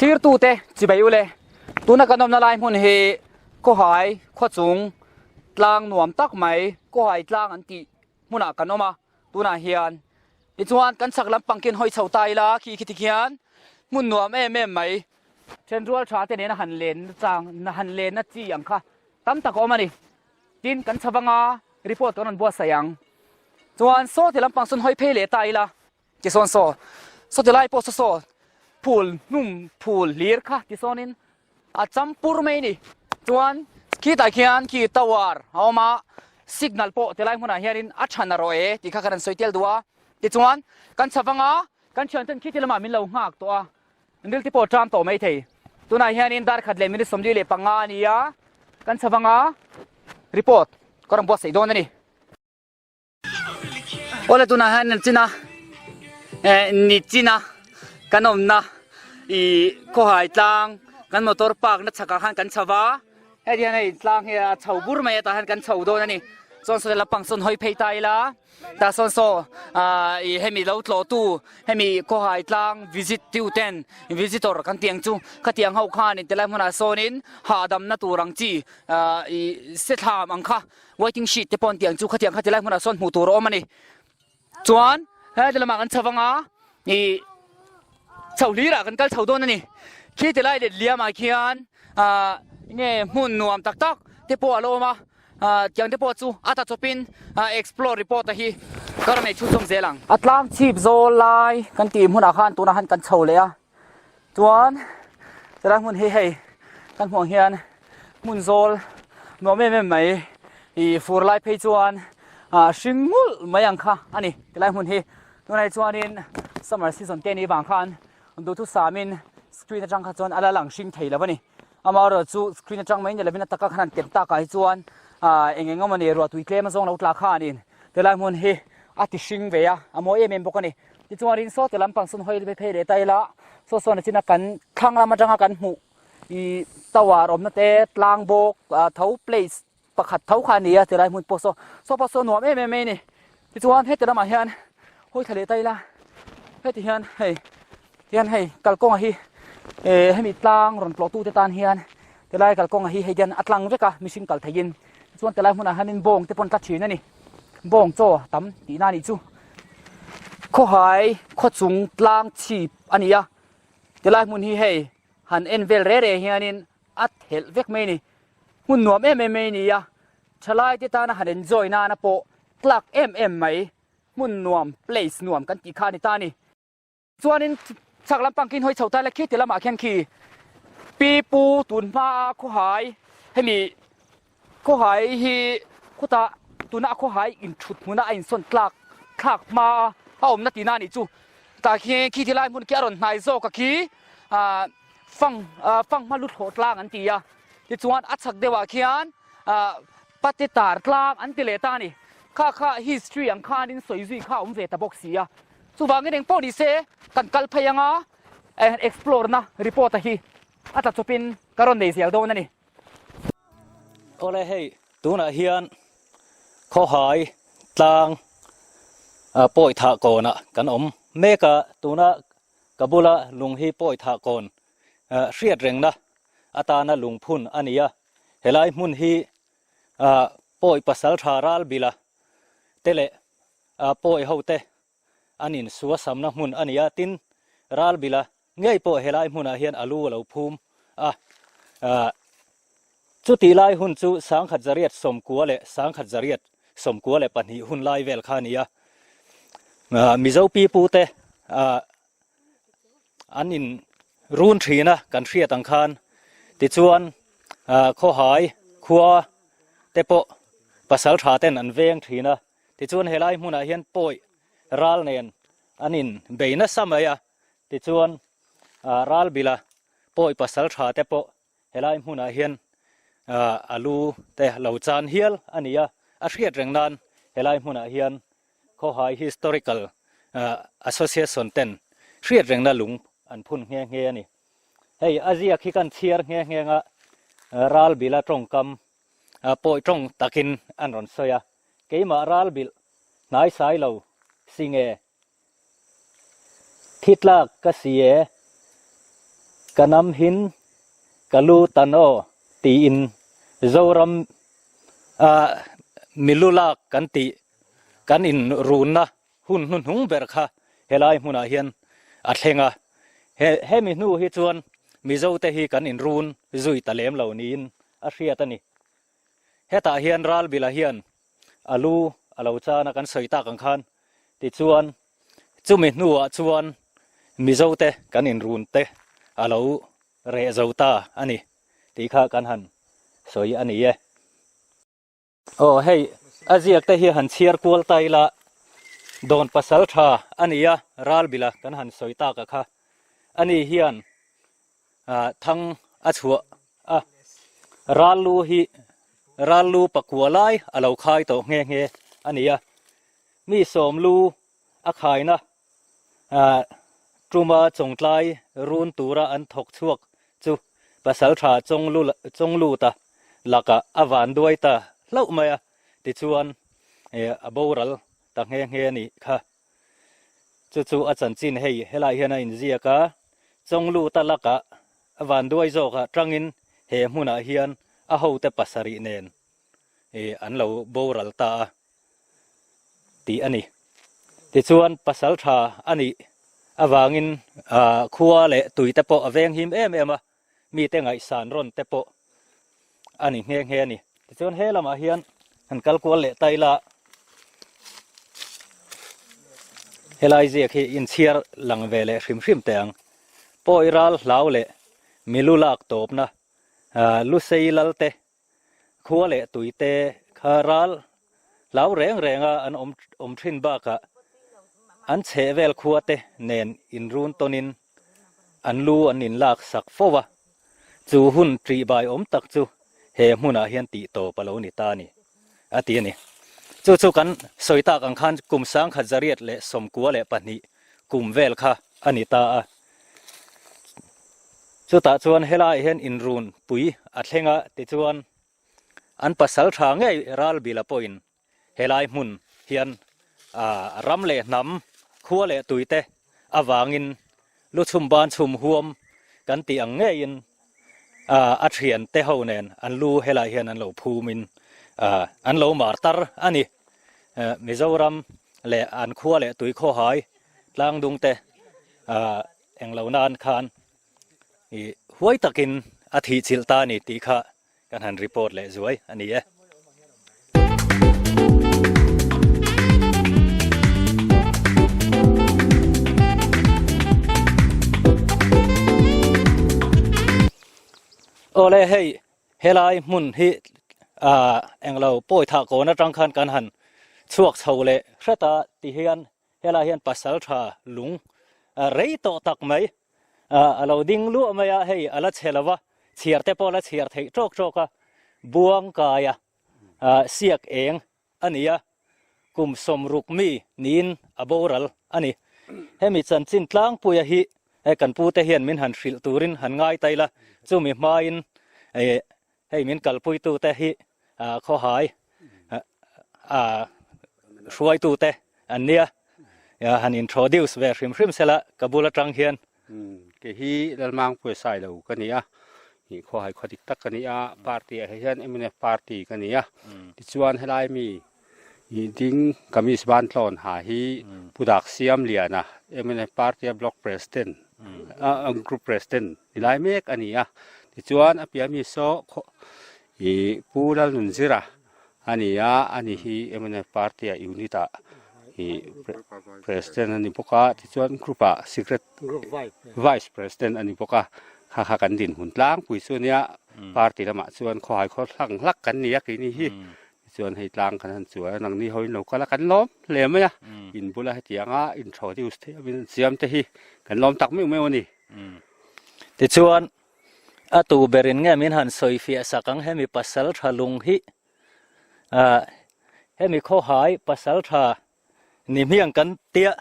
Thirtute chibai ule tuna kan awmna lai hmun hi khawhai khawchung tlang nuam tak mai khawhai tlang an tih hmunah kan awm a tunah hian tichuan kan chhak lampang khian hawi chho ta ila khi khi tikhian hmun nuam em em mai thenrual tha te nena han len chang han lenna chi ang kha tam tak a awm a ni tin kan chho vanga report kan rawn buatsaih ang chuan saw ti lampang sawn hawi phei leh ta ila. Tisawn saw, saw ti lai pawh saw saw phul hnum phul hlir kha tisawnin a champur mai a ni. Chuan khitah khian khi tower a awm a, signal pawh ti lai hmunah hianin a than a rawh e tih kha kan rawn sawi tel duh a. Tichuan kan chha vang a, kan thianten khi ti lamah min lo nghak tawh a, ril te pawh ṭam tawh mai thei. Tunah hianin dar khat leh minute 45 a ni a, kan chha vang a, report ka rawn buatsaih dawn a ni. Awle tunah hian ni china eh ni china kan awmna ih khawhai tlang kan motor park na chhakah khan kan chho va heti hian hei tlang hi a chho bur mai a tah hian kan chho dawn a ni chuan saw lampang sawn hawi phei ta ila tah sawn saw ah ih hemi lo tlawh tu hemi khawhai tlang visit tu ten visitor kan tih ang chu khatiang ho khan in tilai hmunah sawnin hahdamna tur ang chi ah ih se thlam ang kha. Waiting sheet te pawh an tih ang chu khatiang kha tilai hmunah sawn hmuh tur a awm a ni. Chuan helai lamah kan chho anga ih chho hlirah kan kal chho dawn a ni. Khi tilai let liamah khian ah enge hmun nuam tak tak te pawh a lo awm a, ah tiang te pawh chu a ta chawpin ah explore report a hi ka rawn nei chhunzawm zel ang. A tlang chhip zawl lai kan tih hmunah khan tunah khan kan chho leh a, Chuan helai hmun hi hei kan hmuh ang hian hmun zawl nuam em em mai ih fur lai phei chuan ah hring nghulh mai ang kha a ni tilai hmun hi tunah hi chuanin summer season te anih vang khan duhthusamin screen atang kha chuan a la lang hring thei lo a ni amaherawh chu screen atang mai ni lovin a taka khan han ken takah hi chuan ah eng eng emaw ni ruah tui tlem azawng lo tla khanin tilai hmun hi a ti hring ve a a mawi em em bawk a ni. Tichuan saw ti lampang sawn hawi phei leh ta ila saw sawn a chin a kan thlang lam atanga kan hmuh ih tower awmna te tlang bawk ah tho place pakhat tho kha a ni a tilai hmun pawh saw saw pawh saw nuam em em mai a ni tichuan heti lamah hian hawi thla leh ta ila heti hian hei tihian hei kalkawngah hi eh hemi tlang rawn tlawh tute tan hian tilai kalkawngah hi hei hian a tlang vek a mihring kal theihin tichuan tilai hmunah hianin bawng te pawh an tla thin a ni. Bawng chaw tam tihna a nih chu. Khawhai khawchung tlang chhip a ni a, tilai hmun hi hei han en vel re re hianin a thelh vek mai a ni. Hmun nuam em em mai a ni a, thalai te tana han enjoy nana pawh tlak em em mai, hmun nuam place nuam kan tih kha a ni ta a ni. Chuanin chhak lampang khi hawi chho ta la khi ti lamah khian khi pi pu tun hmaa khawhai hemi khawhai hi khawtah tuna a khawhai inthut hmuna a insawn tlak thlak hma a awmna tihna a nih chu. Tah khi khi ti lai hmun khi a rawn hnai zawk a khi ah fang ah fanghma lu thlawh tlang an ti a tichuan a chhak deuhah khian ah pate tar tlang an ti leh ta a ni. Kha kha history ang khanin sawi zui kha a awm ve ta bawk si a. Chuvangin eng pawh ni se kan kal phei anga explore na report a hi a tla chawpin ka rawn nei zel dawn a ni. Awle hei tunah hian khawhai tlang pawi thah kawnah kan awm mek a, tuna ka bula lung hi pawi thah kawn hriat rengna atana lungphun a ni a, helai hmun hi pawi pasal tha ral bila te leh Pawi ho te an in sua samna hmun a ni a, tin Ralbila ngei pawh helai hmunah hian a lu a lo phum a. Chutih lai hun chu 1990 leh 1992 hun lai vel kha a ni a. Mizo pipu te an in run thin a kan hriat ang khan tichuan khawhai khua te pawh pasal tha ten an veng thin a tichuan helai hmunah hian pawi ral nen an in bei nasa mai a tichuan ral bila pawi pasal tha te pawh helai hmunah hian a lu te lo chan hial a ni a a hriat reng nan helai hmunah hian Khawhai Historical Association ten hriat rengna lung an phun nghe nghe a ni. Hei a ziak hi kan chhiar nghe nghe nga Ralbila tawngkam pawi tawng takin an rawn sawi a, keimah Ralbil hnai sai lo si nge thi tlak ka si e. Ka nam hin ka lu tan aw tiin Zoram ah milu lak kan tih kan inrunna hun hnuhnung ber kha helai hmunah hian a thleng a. He hemi hnu hi chuan Mizote hi kan inrun zui ta lem lo niin a hriat a ni. Hetah hian Ralbila hian a lu a lo chan a kan sawi tak ang khan tichuan chumi hnuah chuan Mizote kan inrun te a lo reh zo ta a ni tih kha kan han sawi a ni e. Aw hei a ziak te hi han chhiar kual ta ila dawn pasal tha a ni a Ralbila kan han sawi tak a kha ani hian thang a chhuah a ral lu hi ral lu pakua lai a lo khai tawh nghe nghe a ni a mi sawm lu a khaina tuma chawngtlai run tura an thawk chhuak chu pasaltha chawngluta lakah a van duai ta hlauh mai a tichuan a boral ta nghe nghe a nih kha. Chu chu a chanchin hei helai hian a inziak a, Chawngluta lakah a vanduai zawkah tangin he hmunah hian a hote pasarih nen an lo boral ta a tih a ni. Tichuan pasal tha a nih avangin khua leh tui te pawh a venghim em em a, mite ngaihsan rawn te pawh a ni nghe nghe a ni. Tichuan he lamah hian han kal kual leh ta ila helai ziak hi inchhiar lang ve leh hrim hrim teh ang. Pawi ral hlau leh milu lak tawpna Lusei Lalte khua leh tuite kha ral hlau reng renga an awm awm thin bakah an chhehvel khuate nen inrun tawnin an lu an inlak sak fo a, chu hun ṭihbai awm tak chu he hmunah hian tih tawp a lo ni ta a ni, a ti a ni. Chu chu kan sawi tak ang khan kum sangkhat 192 kum vel kha a ni ta a. Chutah chuan helaiah hian inrun pui a thleng a, tichuan an pasal tha ngei Ralbila pawhin helai hmun hian ram leh hnam, khua leh tuite avangin lu chhum ban chhum huam kan tih ang ngeiin a thiante ho nen an lu helai hian an lo phumin an lo mar tar a ni. Mizoram leh an khua leh tui khawhai tlangdungte Englo nan khan i huai takin a thih chilh ta a ni tih kha kan han report leh zuai a ni e. Awle hei helai hmun hi ah englo pawi thah kawn atang khan kan han chhuak chho leh hret a ti hian Helai hian pasal tha lung rei tawh tak mai a lo ding luah mai a, hei a la chhe lo va, chhiar te pawh a la chhiar theih tawk tawk a, buang kaia siak eng a ni a, kum sawmruk mi niin a boral a ni. Hemi chanchin tlangpuia hi kan pute hian min han hrilh turin han ngai ta ila, chumi hmain Hei min kalpuitute hi khawhai hruaitute an nia, han introduce ve hrim hrim sela ka bul atang hian. Kei hi Lalmangpuia Sailo ka ni a, khawhai khaw dik tak ka ni a, party ah hian mnf party ka ni a, tichuan helai mi ding kamis ban tlawn ha hi Pu Dak Siam Liana mnf party a block president group president ni lai mek a ni a tichuan a piah mi saw ih Pu Lalnunzira a ni a ani hi mnf party ah unit ah ih president a ni bawk a tichuan group ah secret vice president a ni bawk a kha kha kan dinhmun tlangpui chu a nia party lamah chuan khawhai khaw hlak hlak kan ni a keini hi. Tichuan hei tlang kan han chuai a, nangni ho in lo kal a, kan lawm hle mai a, in bula hetianga introduce theih avin an siam te hi kan lawm tak meuh meuh a ni. Tichuan a tu berin nge min han sawi fiah sak ang hemi pasal tha lung hi ah hemi khawhai pasal tha ni hmiang kan tia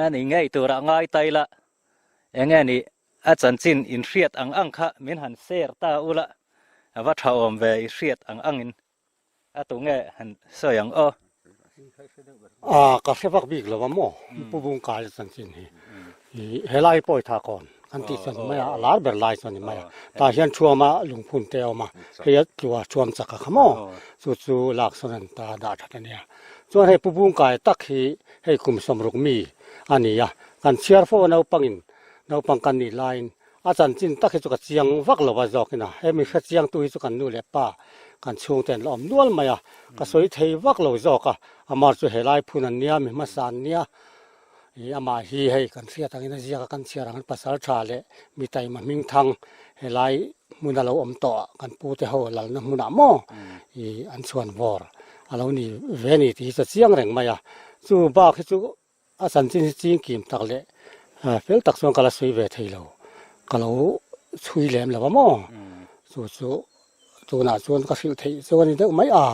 a ni ngei turah ngai ta ila enge ni a chanchin in hriat ang ang kha min han share ta ula a va tha awm ve i hriat ang angin a tu nge han sawi ang aw. A ka hre vak bik lo a maw Pu Bungkai chanchin hi i helai pawi tha kawn. kan tih chuan mai a, a lar ber lai chuan ni mai a. Tah hian thuama lungphun te a awm a, hei a tlua thuam chak a kha maw, chu chu lak sawn an ta dah that a nia. Chuan hei Pu Bungkai tak hi hei kum sawmruk mi a ni a, kan chhiar fo a naupangin naupang kan nih laiin a chanchin tak hi chu ka chiang vak lo a zawkin a, hemi hre chiangtu hi chu kan nu leh pa kan chhungte an la awm nual mai a, ka sawi thei vak lo zawk a, amar chu helai phun an nia, mi hmasa an nia. Ih amah hi hei kan hriat angin a ziak a kan chhiar angin pasal tha leh mi taima hming thang helai hmun a lo awm tawh a kan pu te ho lalna hmunah maw ih an chhuan vawr a lo ni ve a ni tih hi chu a chiang reng mai a chu bak hi chu a chanchin hi ching kim tak leh fel tak chuan ka la sawi ve thei lo ka lo chhui lem lo a maw chu chu Tunah chuan ka hrilh theih chu a ni deuh mai a.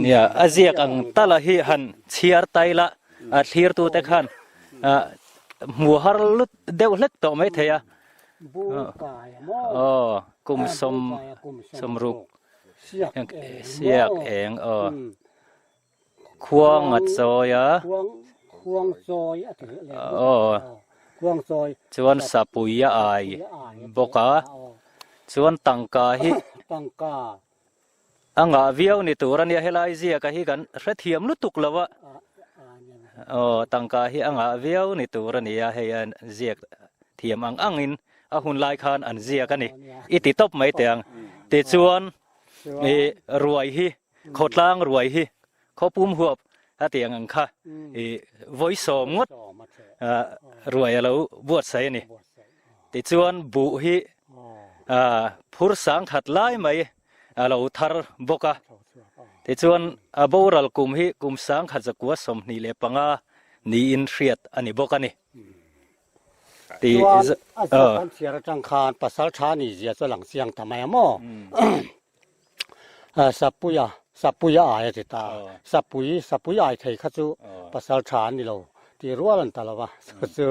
Nia, a ziak ang tala hi han chhiar tai la, a thlirtute khan hmu har lut deuh hlek tawh mai thei a. Aw, kum sawm sawmruk siak eng aw. Khuang a chawi a. Aw. Chuan sapui a ai bawk a. Chuan tangka hi a ngah viau ni tur a nia helai ziaka hi kan hrethiam lutuk lo a. Aw tangka hi a ngah viau ni tur a nia hei a ziak thiam ang angin a hun lai khan an ziak a ni. I ti tawp mai teh ang. Tichuan ih ruai hi Khawtlang ruai hi khawpum huap a tih ang ang kha i vawi sawm ngawt ruai a lo buatsaih a ni. Tichuan buh hi phur sang khat lai mai a lo thar bawk a. Tichuan a boral kum hi kum sang khat zakua 25 niin hriat a ni bawk a ni. Chuan a ziak kan chhiar atang khan pasal tha ni zia chu a lang chiang ta mai a maw? Sapuia, Sapuia ai a ti ta. Sapui, Sapui ai thei kha chu pasal tha an ni lo tih rual an ta lo va, chu chu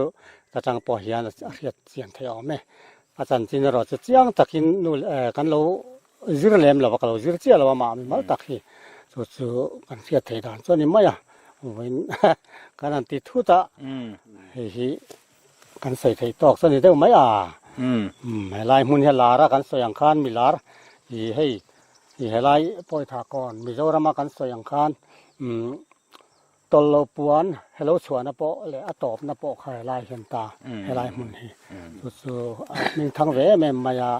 ka tang pawh hian a hriat chian theih awm e. A chanchin erawh chu chiang takin nu kan lo zir lem lo va, ka lo zir chiah lo a mah mimal tak hi chu chu kan hriat theih dan chu a ni mai a, vawiin kan han ti thut a, hei hi Kan sawi theih tawk chu a ni deuh mai a. Helai hmun hi a lar a, kan sawi ang khan mi lar ih hei ih helai Pawitha kawn Mizorama kan sawi ang khan umm tawlh lo puan helo chhuahna pawh leh a tawpna pawh kha helai hian ta helai hmun hi chu chu a hming thang ve em em mai a.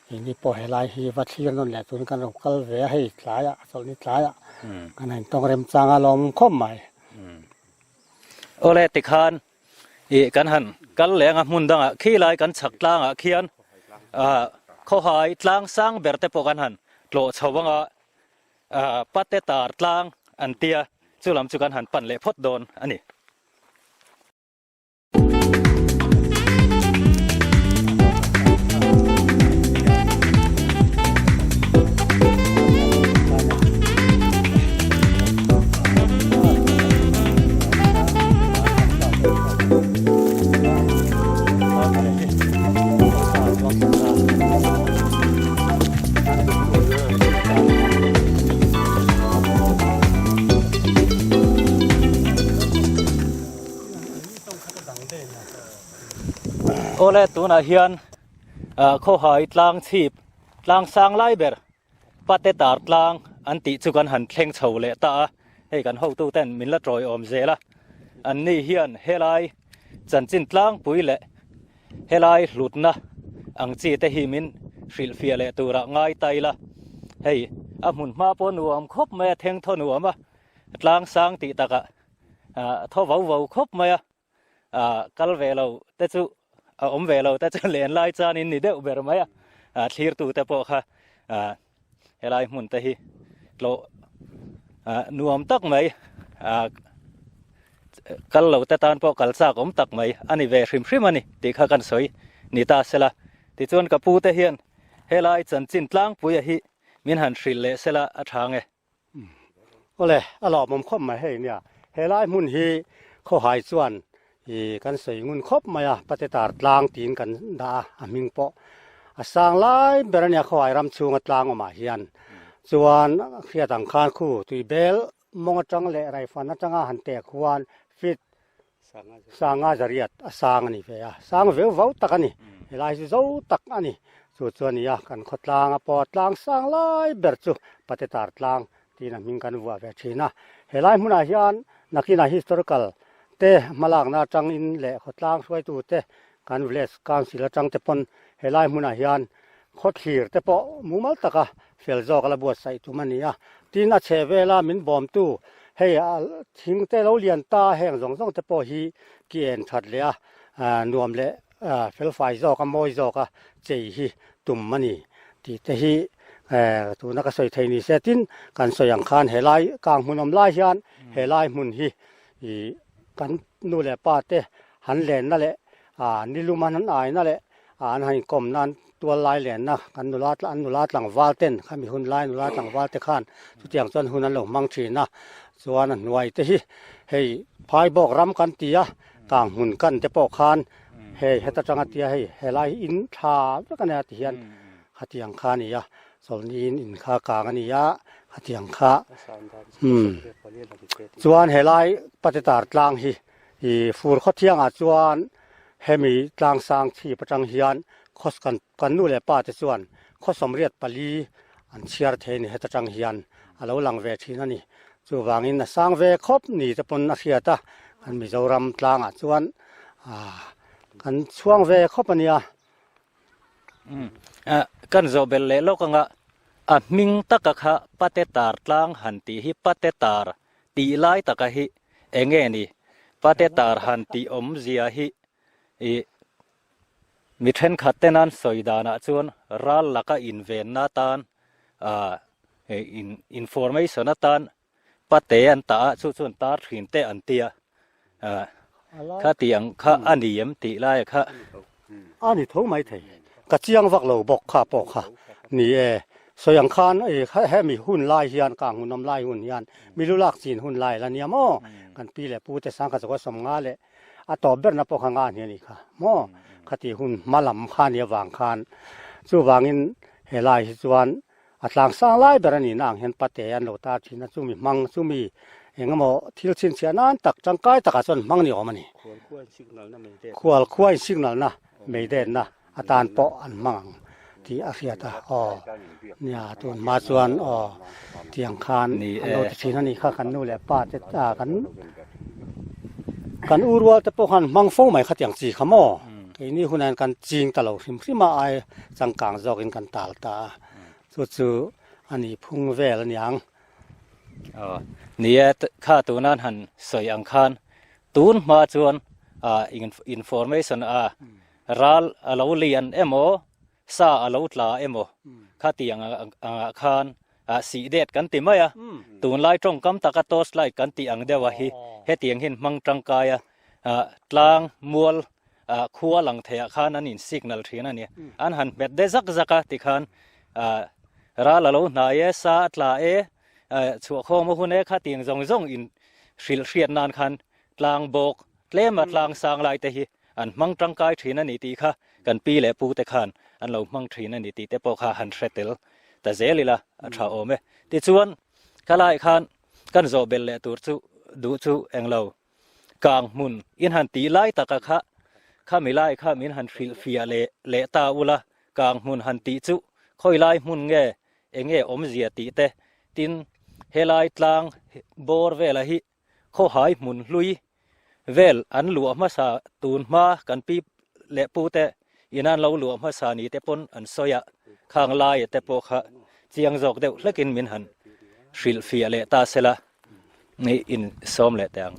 Keini pawh helai hi va thlir nawn leh turin kan rawn kal ve a, hei tlaiah chawlhni tlaiah kan han intawng remchang a lawm khawp mai. Awle tikhan Ih kan han kal leh anga hmun dangah khi lai kan chhak tlangah khian ah khawhai tlang sang ber te pawh kan han tlawh chho anga ah pate tar tlang an tia chu lam chu kan han pan leh phawt dawn a ni. Awle tunah hian khawhai tlang chhip tlang sang lai ber Pate tar tlang an tih chu kan han thleng chho leh ta a, hei kan hotu ten min la tawi awm zel a, an ni hian helai chanchin tlangpui leh helai hlutna ang chi te hi min hrilhfiah leh turah ngai ta ila, hei a hmun hma pawh nuam khawp mai a, theng thaw nuam a, tlang sang tih takah thaw vau vau khawp mai a. Kal ve lo te chu a awm ve lo te chu len lai chuanin ni deuh ber mai a, thlirtu te pawh kha helai hmun te hi tlawh nuam tak mai kal lo te tan pawh kal chak awm tak mai a ni ve hrim hrim a ni tih kha kan sawi ni ta sela. Tichuan ka pu te hian helai chanchin tlangpuia hi min han hrilh leh sela a tha nge. Awle, a lawmawm khawp mai hei nia. Helai hmun hi khawhai chuan ih kan sawi ngun khawp mai a, Pate tar tlang tiin kan dah a, a hming pawh a sang lai ber a nia khawhai ram chhunga tlang awmah hian. Chuan hriat ang khan khu tuibel mawng atang leh raifan atanga han tek huan feet. Sanga zariat a sang a ni ve a, sang veu vau tak a ni. Helai hi chu zo tak a ni. Chu chu a ni a, kan khawtlang a pawh tlang sang lai ber chu Patetar tlang tiin a hming kan vuah ve thin a. Helai hmunah hian nakinah historical te hmalakna atangin leh khawtlang hruaitu te kan village council atang te pawn helai hmunah hian khawthlir te pawh mumal taka fel zawk a la buatsaih tum a ni a. Tin, a chheh vela min bawmtu hei thing te lo lian ta heng zawng zawng te pawh hi ki en that leh a nuam leh felfai zawk a mawi zawk a chei hi tum a ni tih te hi tuna ka sawi thei ni se. Tin, kan sawi ang khan helai kang hmun awm lai hian helai hmun hi ih kan nu leh pa te han lenna leh nilum an han aina leh an han inkawm nan tual lai lenna kan nula an nula tlangval ten khami hun lai nula tlangval te khan chutiang chuan hun an lo hmang thin a chuan a hnuai te hi hei phaibawk ram kan ti a kang hmun kan te pawh khan hei heta tanga tia hei helai hi in thla vek a nia ti hian khatiang kha a ni a chawlhniin in kha kang a ni a khatiang kha umm chuan helai patetar tlang hi ih fur khawthiangah chuan hemi tlang sang chhip atang hian khaw kan kan nu leh pa te chuan khaw 84 an chhiar thei a ni heta tang hian a lo lang ve thin a ni chuvangin a sang ve khawp ni te pawn a hriat a kan Mizoram tlangah chuan ah kan chhuang ve khawp a nia. Kan zawh belh leh lawk anga a hming taka kha Pate Tar tlang han tih hi Pate Tar tih lai taka hi eng nge ni? Pate Tar han tih awmzia hi ih mi thenkhat ten an sawi danah chuan ral laka invenna atan ah information atan Pate an tah a, chu chuan tar thin te an ti a, kha tih ang kha a ni em tih lai kha. A ni tho mai thei, ka chiang vak lo bawk kha pawh kha ni e. Sawi ang khan hemi hun lai hian ka hmunawm lai hun hian mi lu lak chin hun lai la nia maw? Kan pi leh pu te sangkhat zawk a 50 leh a tawp berna pawh kha nga a ni a nih kha maw? Khati hun hma lam kha a nih avang khan chuvangin helai hi chuan A tlang sang lai ber a nih na ang hian pate an lo tar thin a, chumi hmang chumi eng emaw thil chhinchhiah nan tak tangkai takah chuan hmang ni awm a ni. Khual khua in signal na mei detna atan pawh an hmang ang tih a hriat a, aw nia tun hma chuan aw tiang khan an lo ti thin a nih kha kan nu leh pa te kan kan u rual te pawh khan hmang fo mai khatiang chi kha maw keini hunah hian kan ching ta lo hrim hrim a ai changkang zawkin kan tal ta a. Chu chu a nih phung vel a niang. Aw, ni e, kha tunan han sawi ang khan tun hma chuan information a ral a lo lian emaw sa a lo tla emaw kha tih ang angah khan sih det kan ti mai a, tunlai tawngkam taka torch light kan tih ang deuh a hi hetiang hian hmang tangkai a tlang mual khua lang theiah khan an in signal thin a ni. An han hmet de zak zak a tikhan ral a lo hnai e, sa a tla e, chhuahkhawm a hun e kha tiang zawng zawng in hrilh hriat nan khan tlang bawk tlem a tlang sang lai te hi an hmang tangkai thin a ni tih kha kan pi leh pu te khan an lo hmang thin a ni tih te pawh kha han hre tel ta zel ila a tha awm e. Tichuan khalai khan kan zawh belh leh tur chu duh chu englo Kang hmun in han tih lai taka kha khami lai kha min han hrilh fiah leh leh ta ula, kang hmun han tih chu khawi lai hmun nge enge awmzia tih te, tin helai tlang bawr vela hi khawhai hmun hlui vel an luah hmasa tun hma kan pi leh pu te in an lo luah hmasa ni te pawn an sawi a, khang laia te pawh kha chiang zawk deuh hlekin min han hrilh fiah leh ta sela. Ni in sawm leh teh ang.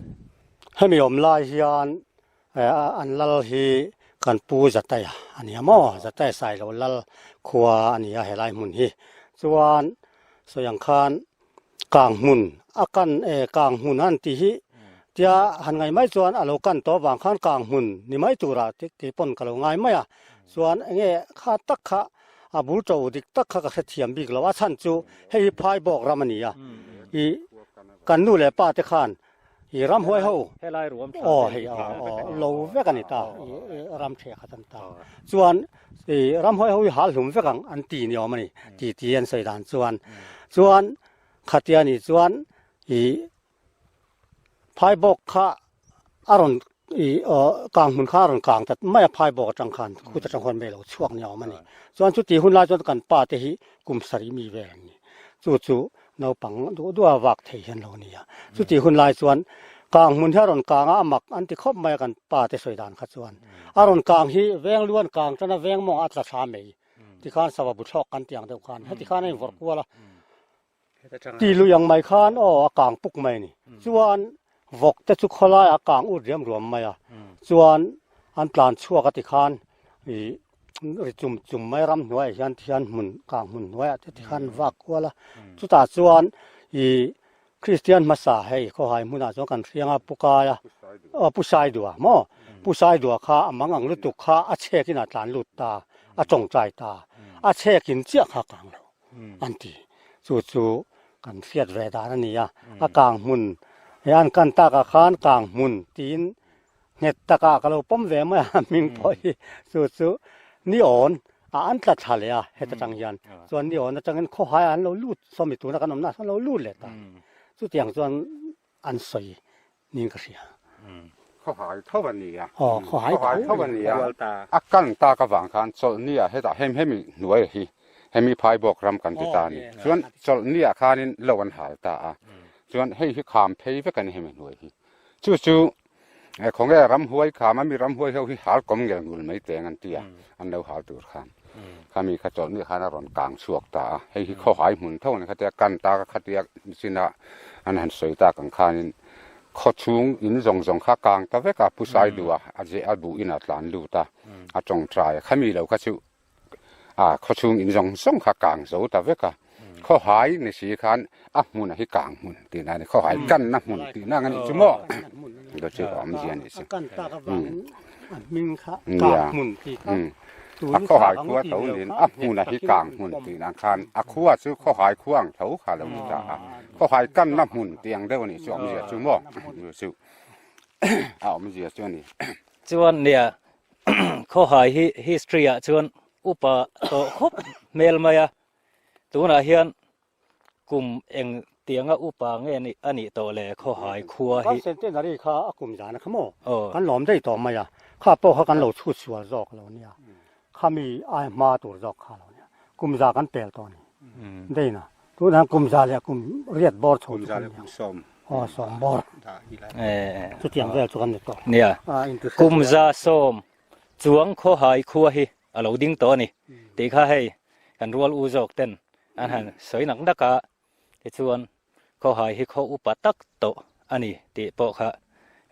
Hemi awm lai hian an lal hi kan pu Zataia a ni a maw? Zataia Sailo lal khua a ni a helai hmun hi. Chuan sawi ang khan kang hmun a kan e kang hmun an tih hi tia han ngai mai chuan a lo kan tawh avang khan kang hmun ni mai turah kei pawn ka lo ngai mai a. Chuan enge kha tak kha A bul to dik tak kha ka hrethiam bik lo. A chhan chu hei hi phai bawk ram a ni a. I kan nu leh pa te khan i ramhuai ho aw hei aw lo vek a ni ta i ram ṭheh khat an ta. Chuan i ramhuai ho hi hal hlum vek ang an ti ni awm a ni ti ti an sawi dan chuan. Chuan khatia ni chuan i phai bawk kha a rawn. I kang hmun kha a rawn kang ta mai a phai bawk atang khan khut atang khuan mei lo chhuak ni a awm a ni. Chuan chuti hun lai chuan kan pa te hi kum sarih mi vel an ni. Chu chu naupang duh duh a vak thei hian lo ni a. Chuti hun lai chuan kang hmun hi a rawn kang a, a mak an ti khawp mai a kan pa te sawi dan kha chuan. A rawn kang hi veng lu an kang tan a veng mawng a tla thla mai. Tikhan sava bu thlawk kan ti ang deuh khan heti khan a invawrh kual a. Ti lui ang mai khan aw a kang puk mai a ni. Chuan vawk te chu khawlaiah a kang ut riam ruam mai a. Chuan an tlan chhuak a ti khan ih ri chum chum mai ramhnuaiah hian ti hian hmun kang hmun hnuaiah te ti khan an vak kual a. Chutah chuan ih Kristian hmasa hei khawhai hmunah chuan kan hriang a Pu Kaia aw Pu Saidua maw Pu Saidua kha a mang ang lutuk kha a chhekin a tlan lut ta a tawngtai ta a chhekin chiah kha a kang lo. an ti. Chu chu kan hriat ve dan a ni a, a kang hmun he an kan takah khan kang hmun tiin nghet takah ka lo pawm ve mai a hming pawh hi chu chu ni awn a an tla thla leh a heta tang hian chuan ni awn atangin khawhaiah an lo lut sawmi tuna kan awmna ah sawn an lo lut leh ta chutiang chuan an sawi niin ka hria. Khawhai tho a ni a. Aw, khawhai tho a ni a. A kan tak avang khan chawlhni ah hetah hem hemi hnuai hi hemi phaibawk ram kan ti ta a ni. Chuan chawlhni ah khanin lo an hal ta a. Chuan hei hi kham phei vek a ni hemi hnuai hi. Chu chu khawnge ramhuai kham a mi ramhuai ho hi hal kawm ngel ngul mai teng an ti a, an lo hal tur khan. Khami kha chawlhni khan a rawn kang chhuak ta a. Hei hi khawhai hmun tho a ni khatia kan tak a khatia chinah an han sawi tak ang khanin Khaw chhung in zawng zawng kha kang ta vek a, Pu Saidua a zeh a buh in a tlan lut a, a tawngtai a, khami lo kha chu a khaw chhung in zawng zawng kha kang zo ta vek a, khawhai ni si khan a hmun a hi kang hmun tihna a ni, khawhai kanna hmun tihna ang a nih chu maw? Chu chu awmzia a nih chu. A kan tak avangin a hming kha kang hmun tih kha A khawhai khua tho niin a hmun a hi kang hmun tih nan khan a khua chu khawhai khua ang tho kha lo ni ta a, khawhai kanna hmun tih ang deuh a nih chu awmzia chu maw chu a awmzia chu a ni. Chuan nia khawhai hi history ah chuan upa tawh khawp hmel mai a, tunah hian Kum eng tianga upa nge nih a nih tawh le khawhai khua hi. Kan centenary kha a kum zan a kha maw? Kan lawm daih tawh mai a, kha pawh kha kan lo chhut sual zawk lo nia, khami ai hma tur zawk kha lo nia, kum za kan pel tawh a ni daih na, tunah hian kum za leh kum riat bawr chho chu kan ni ang, aw sawm bawr chutiang vel chu kan ni tawh. Nia, kum za sawm chuang khawhai khua hi a lo ding tawh a ni tih kha hei kan rual u zawk ten an han sawi nak nak a, tichuan khawhai hi khaw upa tak tawh a ni tih pawh kha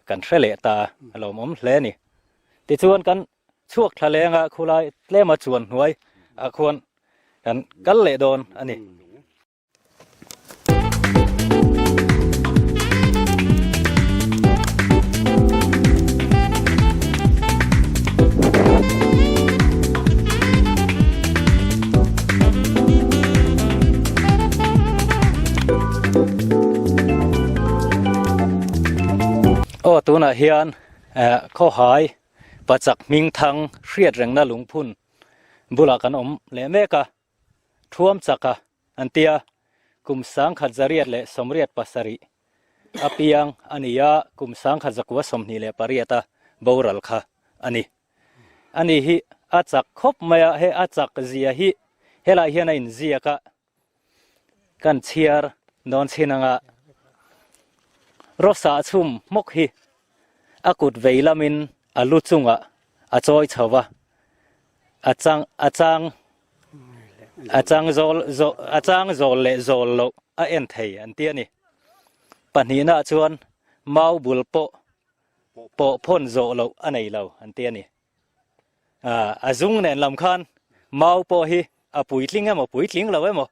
kan hre leh ta a lawmawm hle a ni. Tichuan kan chhuak thla leng a khulai tlema chuan hnuai ah khuan kan kal leh dawn a ni. Aw tunah hian khawhai pachak hmingthang hriatrengna lungphun bulah kan awm leh mek a. Thuam chak a, an ti a, kum 1927 a piang a ni a, kum 1928 a boral kha a ni. Ani hi a chak khawp mai a, he a chak zia hi helai hian a inziak a, kan chhiar dawn chhin anga rawsah chhum hmawk hi a kut vei lamin a lu chungah a chawi chho va, a chang a chang a chang zawl zaw a chang zawl leh zawl loh a en thei an ti a ni. Pahnihnaah chuan mau bul pawh pawh phawn zawh loh a nei lo an ti a ni. A zung nen lam khan mau pawh hi a puitling emaw puitling lo emaw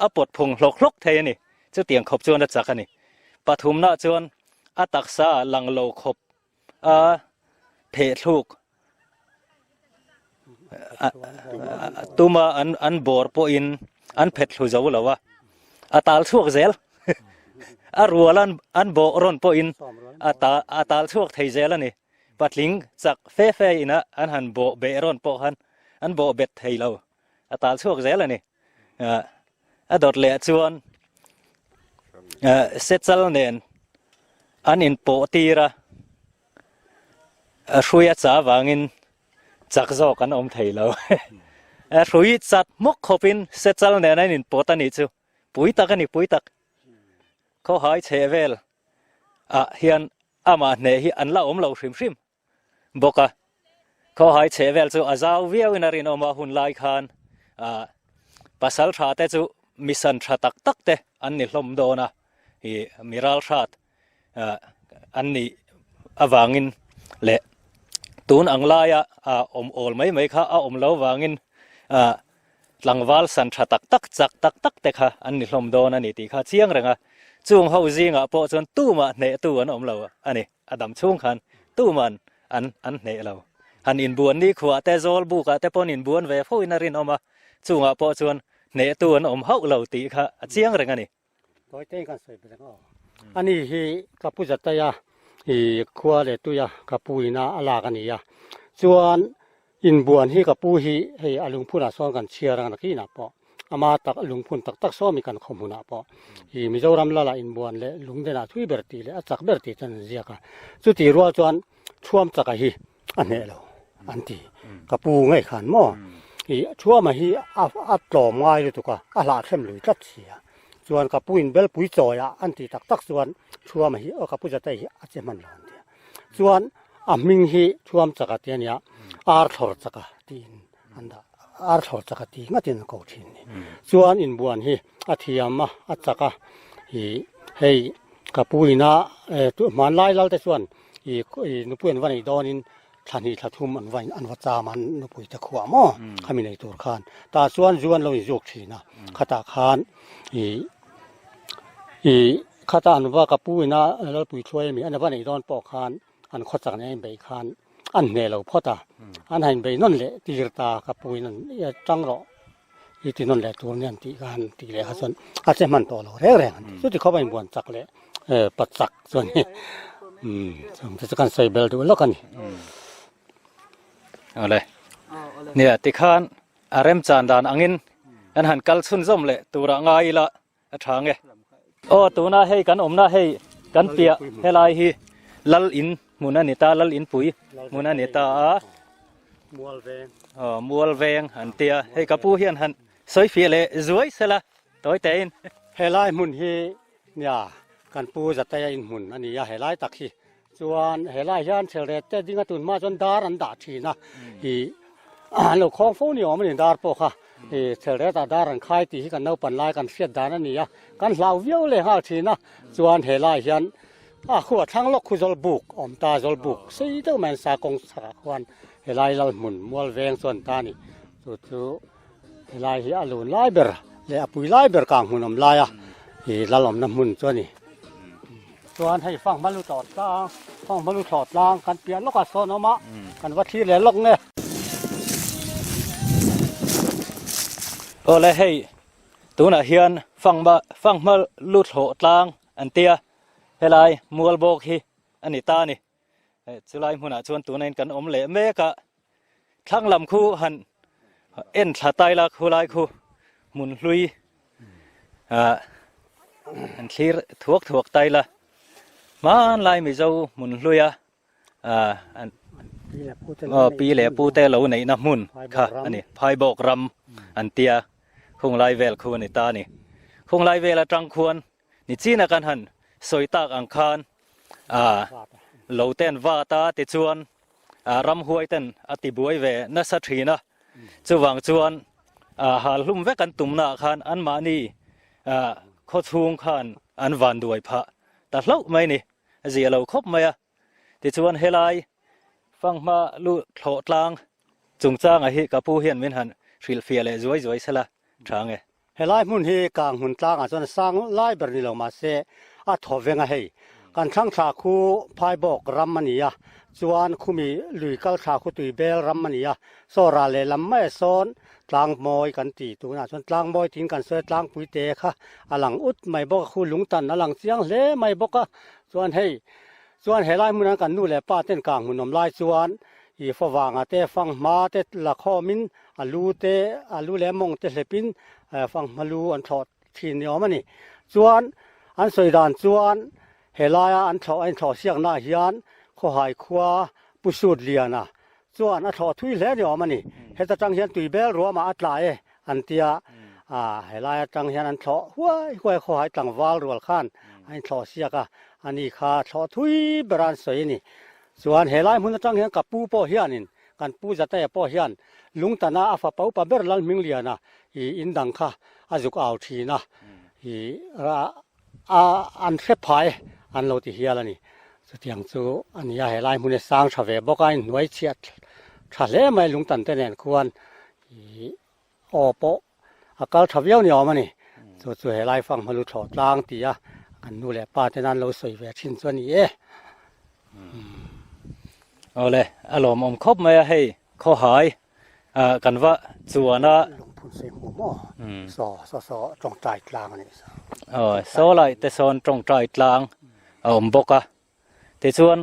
a pawt phung hlawk hlawk thei a ni. Chutiang khawp chuan a chak a ni. Pathumnaah chuan a taksa lang lo khawp a phehthluk tuma an an bawr pawhin an phet thlu zo lo a, a tal chhuak zel a rual an an bawh rawn pawhin a ta a tal chhuak thei zel a ni. Patling chak fe fe ina an han bawh beh rawn pawh khan an bawh bet thei lo, a tal chhuak zel a ni. A dawt leh chuan sechal nen an inpawh tir a. Hrui a chah avangin chak zawk an awm thei lo. Hrui chat hmawk khawpin sechal nen a inpawt a nih chu. Pui tak a ni, pui tak. Khawhai chheh vel ah hian amah hneh hi an la awm lo hrim hrim bawk a. Khawhai chheh vel chu a zau viau in a rinawm a hun lai khan ah pasal tha te chu mi san tha tak tak te an ni hlawm dawn a, ih mi ral hrat ah an nih avangin leh tun ang laia ah awm awl mai mai kha a awm lo vangin ah Tlangval san tha tak tak, chak tak tak te kha an ni hlawm dawn a ni tih kha chiang reng a. Chung ho zingah pawh chuan tumah hnehtu an awm lo a ni. A dam chhung khan tuman an an hneh lo. Han inbuan nikhuah te, zawl bukah te pawn inbuan ve fo in a rinawm a, chungah pawh chuan hnehtu an awm hauh lo tih kha a chiang reng a ni. Tawi te kan sawi belh ang aw. Ani hi ka pu Zataia i khua leh tuia ka pu ina a lak a ni a. Chuan inbuan hi ka pu hi hei a lungphunah sawn kan chhiar ang nakinah pawh ama tak lungphun tak tak sawmi kan khaw hmunah pawh i Mizoram lala inbuan leh lungdenah thui ber tih leh a chak ber tih chuan an ziak a. Chutih rual chuan Thuam chaka hi a hneh lo an ti. Ka pu ngei khan maw i Thuama hi a tlawm ngai lutuk a, a hlahthlem lui tlat si a. Chuan ka pu in belpui chawi a an tih tak tak chuan Thuama hi aw ka pu Zatei hi a che hman lo an ti a. Chuan a hming hi Thuam chaka ti a nia, Arthlawr chaka tiin an dah. Arthlawr chaka ti ngatin an ko thin ni. Chuan inbuan hi a thiam a, a chak a, i hei ka pu ina hmanlai lal te chuan I nupui an va neih dawnin thla hnih thla thum an va an va cham a nupui te khuah maw khami nei tur khan tah chuan zu an lo inzuk thin a khatah khan i i khata an va ka pu ina Lalpui Thluai ami an va neih dawn pawh khan an khawchak nen a inbeih khan an hneh lo phawt a an han inbeih nawn leh tir ta ka pu in an tang rawh. I ti nawn leh tur nia an tih khan tih leh kha chuan a che hman tawh lo reng reng an ti. Chuti khawp a inbuan chak leh pa chak chuan hi chung te chu kan sawi bel duh lawk a ni. Awle. Nia tikhan a remchan dan angin kan han kal chhunzawm leh turah ngai ila A tha nge. Aw tuna hei kan awmna hei kan piah helai hi Lal in hmun a ni ta, Lal in pui hmun a ni ta a. Mual veng. Aw mual veng an tia. Hei ka pu hian han sawi fiah leh zuai sela tawi tein. Helai hmun hi nia kan pu Zateia in hmun a ni a, helai tak hi Chuan helai hian thelret te dinga tun hma chuan dar an dah thin a, ih an lo khawng fo ni awm a ni dar pawh kha, ih thelret ah dar an khai tih hi kan naupan lai kan hriat dan a ni a, kan hlau viau leh nghal thin a, chuan helai hian a khu a thlang lawk khu zawl buk a awm ta, zawl buk sei deuh mai an sa kawng chhakah khuan helai lal hmun mual veng chuan ta a ni, chu chu helai hi a lun lai ber leh a pui lai ber kang hmun awm lai a, ih lal awmna hmun chu a ni. Chuan hei fanghma lu tawh tlang, fanghma lu thlawh tlang kan piah lawkah sawn a awm a, kan va thlir leh lawk nge. Awle hei tunah hian fanghma fanghma lu thlawh tlang an tia helai mual bawk hi a ni ta a ni. Chulai hmunah chuan tunain kan awm leh mek a, thlang lam khu han en thla tai la khulai khu hmun hlui han thlir thuak thuak tai la hmanlai Mizo hmun hluia pi leh pu te lo neihna hmun kha a ni Phaibawk ram an tia khunglai vel khu a ni ta a ni. Khunglai vel atang khuan nichina kan han sawi tak ang khan A lo ten vat a tichuan ramhuai ten a ti buai ve nasa thin a, chuvang chuan hal hlum vek an tumna ah khan anmahni khaw chhung khan an van duai phah ta hlauh mai ni, a zia lo khawp mai a. Tichuan helai fanghma lu thlawh tlang chungchangah hi ka pu hian min han hrilhfiah leh zuai zuai sela tha nge. Helai hmun hi kang hmun tlangah chuan a sang lai ber ni lo mahse a thaw veng a hei. Kan thlang thla khu Phaibawk ram a ni a, chuan khumi lui kal thla khu Tuibel ram a ni a, saw ral lehlam mai sawn Tlangmawi kan ti tunah chuan Tlangmawi tiin kan sawi a, Tlangpui te kha a lang ut mai bawk a, khu lungtan a lang chiang hle mai bawk a, chuan hei chuan helai hmunah kan nu leh pa ten kang hmun awm lai chuan i favanga te fanghma te la khawmin A lu te, a lu leh mawng te hlepin fanghma lu an thlawh thin ni awm a ni. Chuan an sawi dan chuan helaia an thlawh a inthlawh siaknaah hian Khawhai khua Pu Sut Liana chuan a thlawh thui hle ni awm a ni. Heta tang hian tui bel ruamah a tla e an tia, a helai atang hian an thlawh huai huai khawhai tlangval rual khan a inthlawh siak a, ani kha thlawh thui bera an sawi a ni. Chuan helai hmun atang hian ka pu pawh hianin, kan pu Zatea pawh hian Lungtana a fapa upa ber Lalhmingliana i in dang kha a zuk au thin a, i a an hre phai an lo ti hial a ni. Chutiang chu a ni a, helai hmun hi sang tha ve bawk a, inhnuai chhiat tha hle mai Lungtan te nen khuan i aw pawh a kal tha viau ni awm a ni. Chu chu helai fanghma lu thlawh tlang ti a kan nu leh pa ten an lo sawi ve thin chu a ni e. Awle, a lawmawm khawp mai a hei khawhai kan va chuan a. Lungphun sei hmu maw? Saw saw saw tawngtai tlang a nih saw. Aw, saw lai te sawn tawngtai tlang a awm bawk a. Tichuan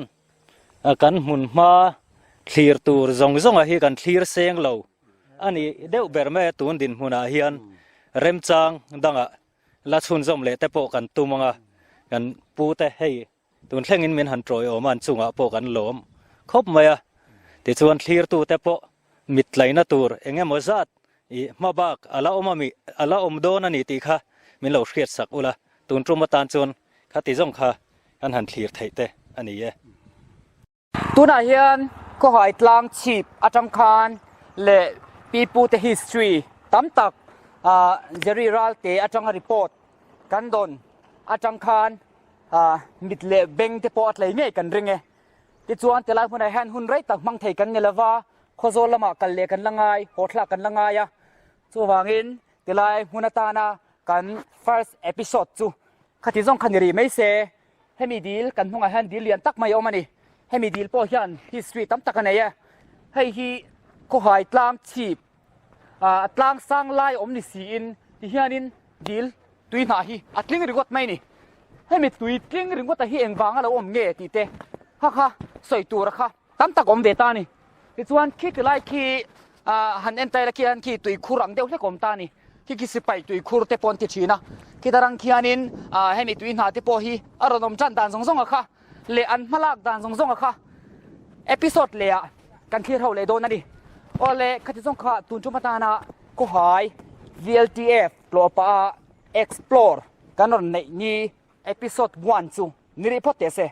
kan hmun hma thlir tur zawng zawnga hi kan thlir seng lo a ni deuh ber mai a tun dinhmunah hian remchang dangah la chhunzawm leh te pawh kan tum ang a, kan pute hei tun thlengin min han tawiawm a an chungah pawh kan lawm khawp mai a, tichuan thlirtute pawh mit tlaina tur eng emaw zat i hma bak a la awm ami a la awm dawn a ni tih kha min lo hriat sak ula, tun tum atan chuan khati zawng kha kan han thlir theih te a ni e. Tunah hian Khawhai tlang chhip atang khan leh pipute history tam tak Jerry Ralte atanga report kan dawn atang khan mit leh beng te pawh a tlei ngei kan ring e. Tichuan tilai hmunah hian hun rei tak hmang thei kan ni lova, Khawzawl lamah kal leh kan la ngai, haw thlak kan la ngai a. Chuvangin tilai hmun atana kan first episode chu khati zawng kha ni rih mai se. Hemi dil kan hnungah hian dil lian tak mai a awm a ni. Hemi dil pawh hian history tam tak a nei e. Hei hi khawhai tlang chhip ah tlang sang lai awm ni siin ti hianin dil tui hnah hi a tling ringawt mai a ni. Hemi tui tling ringawt a hi engvanga lo awm nge tih te kha kha sawi tura kha tam tak awm ve ta a ni. Tichuan khi ti lai khi ah han en taila khian khi tuikhur ang deuh hlek awm ta a ni. Khi khi sipai tuikhur te pawh an ti thin a. Khita rang khianin ah hemi tui hna te pawh hi a rawn awm tan dan zawng zawng a kha leh an hmalak dan zawng zawng a kha episode leh ah kan thlir ho leh dawn a ni. Aw le khati zawng kha tun tum atana Khawhai VLTF tlawhpah a explore kan rawn neih ni episode one chu ni rih phawt teh se.